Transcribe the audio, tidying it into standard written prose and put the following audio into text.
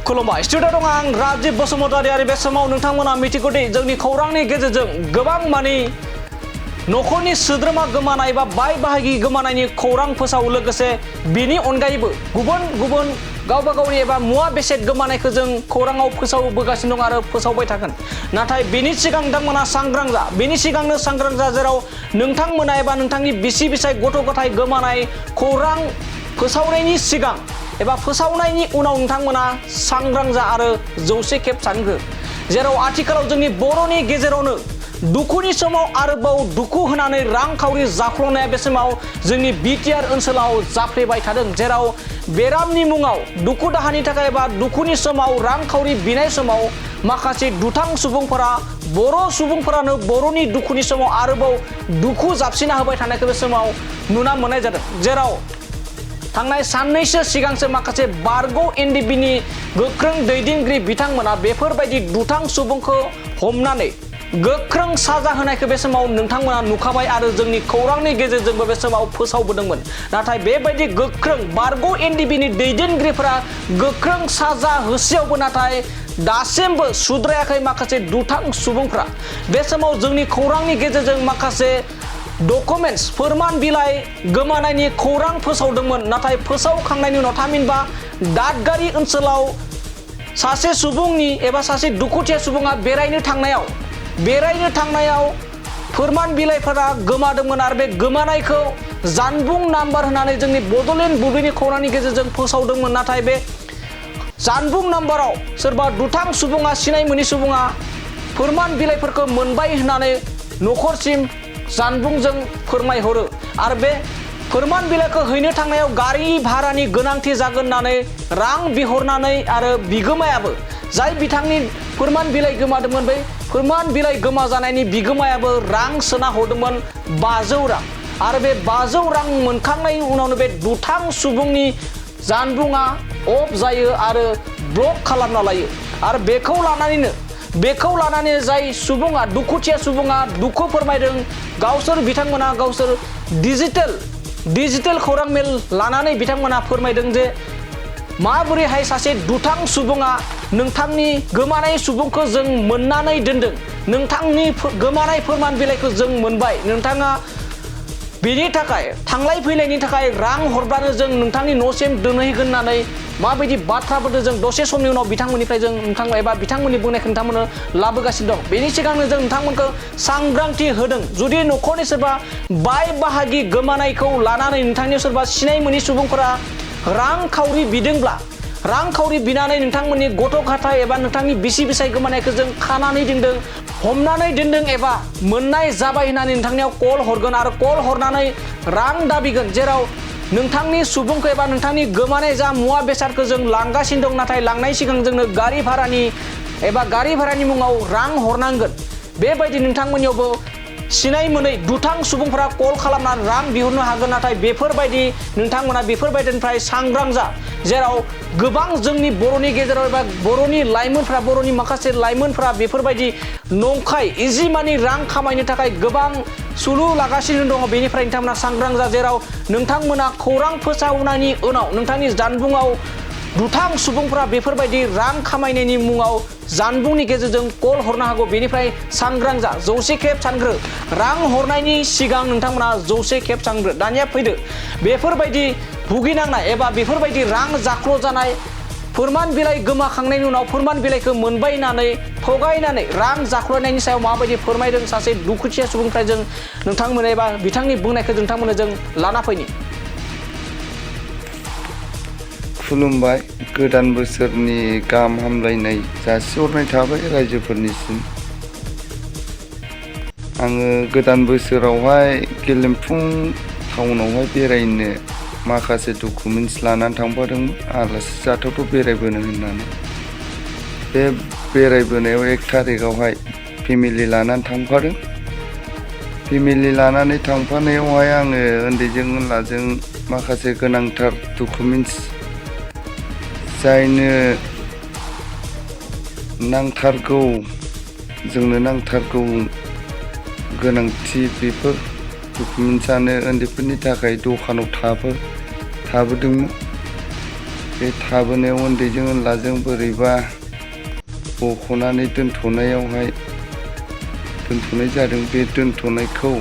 खुलुमबाय स्टुडिअ दं आं राजिब बसुमतारी आरो बे समाव नोंथांमोना मिथिगौ दि जोंनि खौरांनि गेजेरजों गोबां मानि नखरनि सोद्रोमा गोमानाय बा बाय बाहागि गोमानायनि खौरां फोसावो लोगोसे बिनि अनगायैबो गुबुन गावबा गावनि एबा मुवा बेसाद गोमानायखौ जों खौराङाव फोसावबोगासिनो दं आरो फोसावबाय थागोन नाथाय बेनि सिगां नोंथांमोना सांग्रां जा बेनि सिगांनो सांग्रां जा जेराव नोंथांमोना एबा नोंथांनि बिसि बिसाय गथ' गथाय गोमानाय खौरां फोसावनायनि सिगां एबा फोसावनायनि उनाव नोंथांमोना सांग्रां जा आरो 100 खेब सानग्रो जेराव आथिखालाव जोंनि बर'नि गेजेरावनो दुखुनि समाव आरोबाव दुखु होनानै रांखावरि जाख्ल'नाया बे समाव जोंनि बिटिआर ओनसोलाव जाफ्लेबाय थादों जेराव बेरामनि मुङाव दुखु दाहानि थाखाय एबा दुखुनि समाव रांखावरि बिनाय समाव माखासे दुथां सुबुंफोरा बर' सुबुंफोरानो बर'नि दुखुनि समाव आरोबाव दुखु जाबसिना होबाय थानायखौ बे समाव नुना मोननाय जादों जेराव थांनाय साननैसो सिगांसो माखासे बारग' एनडिबिनि गोख्रों दैदेनगिरि बिथांमोना बेफोरबायदि दुथां सुबुंखौ हमनानै गोख्रों साजा होनायखौ बे समाव नोंथांमोना नुखाबाय आरो जोंनि खौरांनि गेजेरजोंबो बे समाव फोसावबोदोंमोन नाथाय बेबायदि गोख्रों बारग' एनडिबिनि दैदेनगिरिफोरा गोख्रों साजा होसेयावबो नाथाय दासिमबो सुद्रायाखै माखासे दुथां सुबुंफ्रा बे समाव जोंनि खौरांनि गेजेरजों माखासे डकुमेन्ट्स फोरमान बिलाइ गोमानायनि खौरां फोसावदोंमोन नाथाय फोसावखांनायनि उनाव थामहिनबा दादगारि ओनसोलाव सासे सुबुंनि एबा सासे दुखुथिया सुबुङा बेरायनो थांनायाव फोरमान बिलाइफोरा गोमादोंमोन आरो बे गोमानायखौ जानबुं नाम्बार होनानै जोंनि बड'लेण्ड बुब्लिनि खौरांनि गेजेरजों फोसावदोंमोन नाथाय बे जानबुं नाम्बाराव सोरबा दुथां सुबुङा सिनाय मोनि सुबुङा फोरमान बिलाइफोरखौ मोनबाय होननानै नखरसिम जानबुंजों फोरमायहरो आरो बे फोरमान बिलाइखौ हैनो थांनायाव गारि भारानि गोनांथि जागोन होननानै रां बिहरनानै आरो बिगोमायाबो जाय बिथांनि फोरमान बिलाइ गोमादोंमोन बै फोरमान बिलाइ गोमा जानायनि बिगोमायाबो रां सोना हरदोंमन 500 रां आरो बे 500 रां मोनखांनायनि उनावनो बे दुथां सुबुंनि जानबुङा अफ जायो आरो ब्लक खालामना लायो आरो बेखौ लानानै जाय सुबुङा दुखुथिया सुबुङा दुखु फोरमायदों गावसोर बिथांमोना गावसोर डिजिटेल खौरां मेल लानानै बिथांमोना फोरमायदों जे माबोरैहाय सासे दुथां सुबुङा नोंथांनि गोमानाय सुबुंखौ जों मोननानै दोनदों नोंथांनि गोमानाय फोरमान बिलाइखौ जों मोनबाय नोंथाङा बेनि थाखाय थांलाय फैलायनि थाखाय रां हरब्लानो जों नोंथांनि न'सिम दोनहैगोन होननानै माबायदि बाथ्राफोरजों जों दसे समनि उनाव बिथांमोननिफ्राय जों नोंथां एबा बिथांमोननि बुंनायखौ नोंथांमोननो लाबोगासिनो दं बेनि सिगांनो जों नोंथांमोनखौ सांग्रांथि होदों जुदि न'खरनि सोरबा बाय बाहागि गोमानायखौ लानानै नोंथांनि सोरबा सिनाय मोनि सुबुंफोरा रांखावरि बिदोंब्ला रांखावरि बिनानै नोंथांमोननि गथ' गथाय एबा नोंथांनि बिसि बिसाय गोमानायखौ जों खानानै दोनदों हमनानै दोनदों एबा मोननाय जाबाय होननानै नोंथांनियाव कल हरगोन आरो कल हरनानै रां दाबिगोन जेराव नोंथांनि सुबुंखौ एबा नोंथांनि गोमानाय जा मुवा बेसादखौ जों लांगासिनो दं नाथाय लांनाय सिगां जोंनो गारि भारानि मुङाव रां हरनांगोन बेबायदि नोंथांमोननियावबो सिनाय मोनै दुथां सुबुंफोरा कल खालामनानै रां बिहरनो हागोन नाथाय बेफोरबायदि नोंथांमोना बेफोरबायदिनिफ्राय सांग्रां जा जेराव गोबां जोंनि बर'नि गेजेराव एबा बर'नि माखासे लाइमोनफोरा बेफोरबायदि नंखाय इजि मानि रां खामायनो थाखाय गोबां सुलु लागासिनो दङ बेनिफ्राय नोंथांमोना सांग्रां जा जेराव नोंथांमोना खौरां फोसावनायनि उनाव नोंथांनि जानबुङाव दुथां सुबुंफोरा बेफोरबायदि रां खामायनायनि मुङाव जानबुंनि गेजेरजों कल हरनो हागौ बेनिफ्राय सांग्रां जा 100 खेब सानग्रो रां हरनायनि सिगां नोंथांमोना 100 खेब सानग्रो दानिया फैदो बेफोरबायदि भुगिनांनाय एबा बेफोरबायदि रां जाख्ल' जानाय फोरमान बिलाइ गोमाखांनायनि उनाव फोरमान बिलाइखौ मोनबाय होननानै थगायनानै रां जाख्ल'नायनि सायाव माबायदि फोरमायदों सासे दुखुथिया सुबुंनिफ्राय जों नोंथांमोन एबा बिथांनि बुंनायखौ नोंथांमोननो जों लाना फैनि खुलुमबाय गोदान बोसोरनि गाहाम हामलायनाय जासिहरनाय थाबाय रायजोफोरनिसिम आङो गोदान बोसोरावहाय गेलेमफुं टाउनावहाय बेरायनो माखासे डकुमेन्ट्स लानानै थांफादोंमोन आलासि जाथावथाव बेरायबोनो होननानै बे बेरायबोनायाव 1 थारिखआवहाय फेमिलि लानानै थांफादों फेमिलि लानानै थांफानायावहाय आङो उन्दैजों उनलाजों माखासे गोनांथार डकुमेन्ट्स जायनो जोंनो नांथारगौ गोनांथि बेफोर डकुमेन्ट्सआनो उन्दैफोरनि थाखाय दखानाव थाबोदोंमोन बे थाबोनायाव उन्दैजों उनलाजों बोरैबा बख'नानै दोनथ'नाय जादों। बे दोनथ'नायखौ